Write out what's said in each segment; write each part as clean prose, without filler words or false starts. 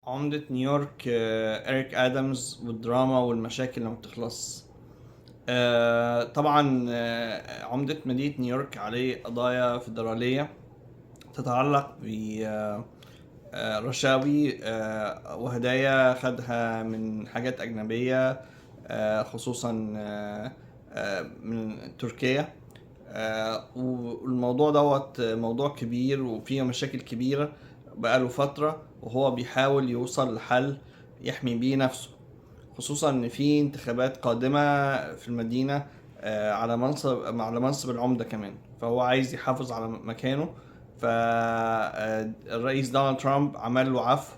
عمدة نيويورك إريك آدمز والدراما والمشاكل اللي ما بتخلص. طبعا، عمدة مدينة نيويورك عليه قضايا فيدرالية تتعلق ب رشاوي وهدايا خدها من حاجات أجنبية، خصوصا من تركيا. والموضوع دوت موضوع كبير وفيه مشاكل كبيرة بقاله فترة، وهو بيحاول يوصل لحل يحمي بيه نفسه، خصوصا ان في انتخابات قادمة في المدينة على منصب العمدة كمان، فهو عايز يحافظ على مكانه. فالرئيس دونالد ترامب عمل له عفو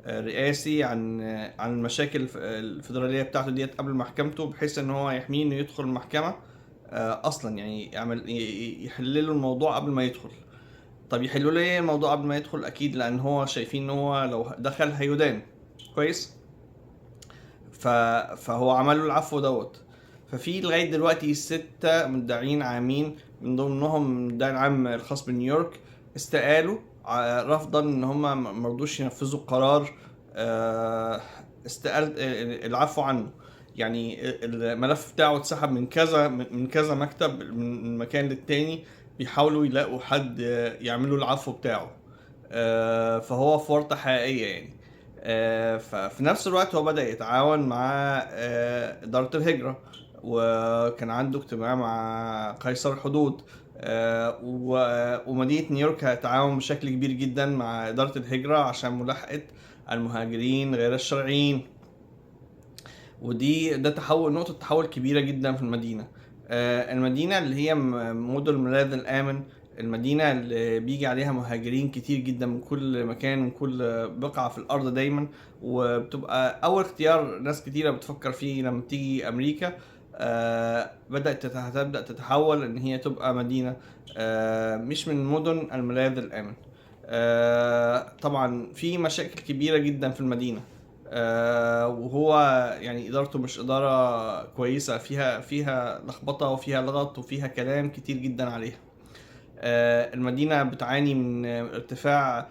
رئاسي عن المشاكل الفيدرالية بتاعته ديت قبل محكمته، بحيث ان هو يحميه انه يدخل المحكمة اصلا، يعني يعمل يحل له الموضوع قبل ما يدخل. طب يحلوا له ايه الموضوع قبل ما يدخل؟ اكيد لان هو شايفين ان هو لو دخل هيدان. كويس. فهو عمل له العفو دوت. ففي لغاية دلوقتي 6 مدعين عامين، من ضمنهم المدعي العام الخاص بنيويورك، استقالوا رفضا ان هم ما رضوش ينفذوا قرار استقال العفو عنه. يعني الملف بتاعه اتسحب من كذا مكتب، من مكان للتاني، بيحاولوا يلاقوا حد يعملوا العفو بتاعه. فهو في ورطة حقيقية يعني. ففي نفس الوقت هو بدأ يتعاون مع إدارة الهجرة، وكان عنده اجتماع مع قيصر الحدود. ومدينة نيويورك هتتعاون بشكل كبير جدا مع إدارة الهجرة عشان ملاحقة المهاجرين غير الشرعيين، ودي ده تحول نقطة تحول كبيرة جدا في المدينة. المدينة اللي هي مدن الملاذ الآمن، المدينة اللي بيجي عليها مهاجرين كتير جدا من كل مكان، من كل بقعة في الأرض دايما، وبتبقى أول اختيار ناس كتيرة بتفكر فيه لما تيجي أمريكا. بدأت تبدأ تتحول إن هي تبقى مدينة مش من مدن الملاذ الآمن. طبعا في مشاكل كبيرة جدا في المدينة، وهو يعني إدارته مش إدارة كويسة، فيها لخبطة وفيها لغط وفيها كلام كتير جدا عليها. المدينة بتعاني من ارتفاع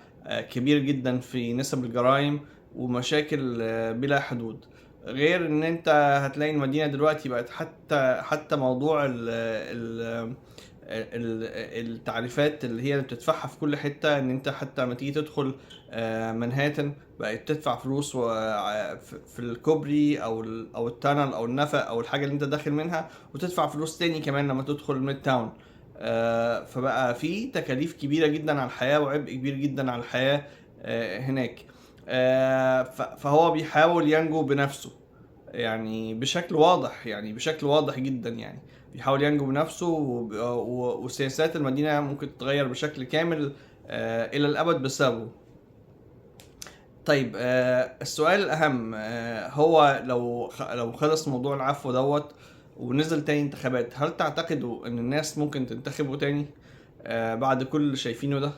كبير جدا في نسب الجرائم ومشاكل بلا حدود. غير ان انت هتلاقي المدينة دلوقتي بقت حتى موضوع التعريفات اللي هي اللي بتدفعها في كل حتة، ان انت حتى لما تيجي تدخل منهاتن بقت تدفع فلوس في الكوبري او ال tunnel او النفق او الحاجة اللي انت داخل منها، وتدفع فلوس تاني كمان لما تدخل ميد تاون. فبقى في تكاليف كبيرة جدا على الحياة وعبء كبير جدا على الحياة هناك. فهو بيحاول ينجو بنفسه، يعني بشكل واضح، يعني بشكل واضح جدا، يعني بيحاول ينجو بنفسه، وسياسات المدينة ممكن تتغير بشكل كامل إلى الأبد بسببه. طيب، السؤال الأهم، هو لو خلص موضوع العفو دوت ونزل تاني انتخابات، هل تعتقدوا إن الناس ممكن تنتخبه تاني بعد كل اللي شايفينه ده؟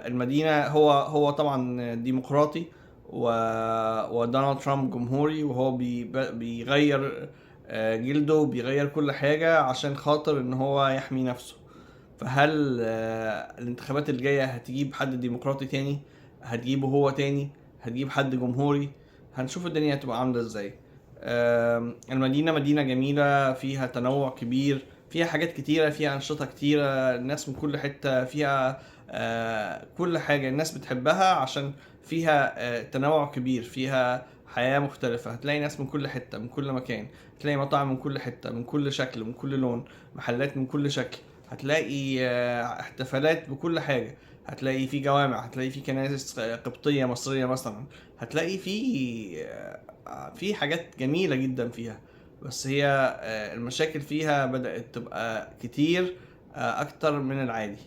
المدينة هو طبعا ديمقراطي ودونالد ترامب جمهوري، وهو بيغير جلده وبيغير كل حاجة عشان خاطر إن هو يحمي نفسه. فهل الانتخابات الجاية هتجيب حد ديمقراطي تاني؟ هتجيبه هو تاني؟ هتجيب حد جمهوري؟ هنشوف الدنيا هتبقى عاملة ازاي. المدينة مدينة جميلة، فيها تنوع كبير، فيها حاجات كتيرة، فيها أنشطة كتيرة، الناس من كل حتة فيها، كل حاجة الناس بتحبها عشان فيها تنوع كبير، فيها حياة مختلفة. هتلاقي ناس من كل حتة، من كل مكان، هتلاقي مطاعم من كل حتة، من كل شكل، من كل لون، محلات من كل شكل، هتلاقي احتفالات بكل حاجة، هتلاقي في جوامع، هتلاقي في كنائس قبطية مصرية مثلا، هتلاقي في حاجات جميلة جدا فيها. بس هي المشاكل فيها بدأت تبقى كتير أكتر من العادي.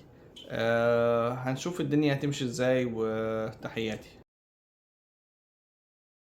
هنشوف الدنيا هتمشي ازاي، وتحياتي.